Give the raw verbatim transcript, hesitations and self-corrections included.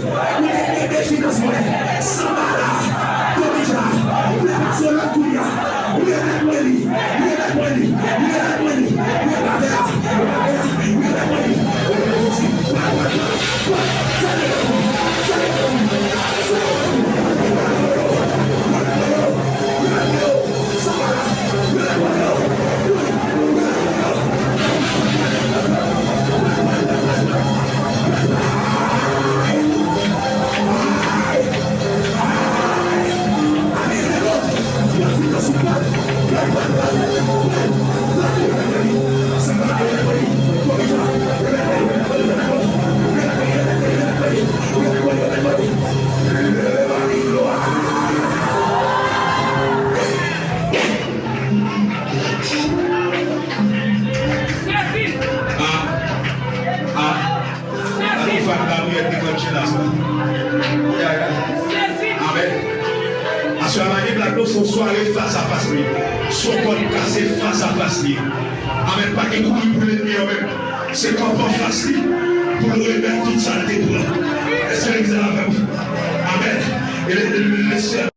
Mwen te kenbe finans mwen. Sanbala, Komija, mwen pase lòt kounye a. Remèt mwen li. Remèt mwen li. Remèt mwen li. Remèt mwen li. Remèt mwen li. Remèt mwen li. Ah, ah. Gade yon fatra Gabriel te kòdje la sa. Ya, ya. Amèn. Aswè a pa gen blag non, se yon sware fas a fas li. Se yon kòd kase fas a fas li. Amèn. Pa gen kouri pou lènmi an menm. Se kanpe anfas li pou l remèt tout sa l te pran. Èske legliz la avè m? Amèn. E le, le, le, le,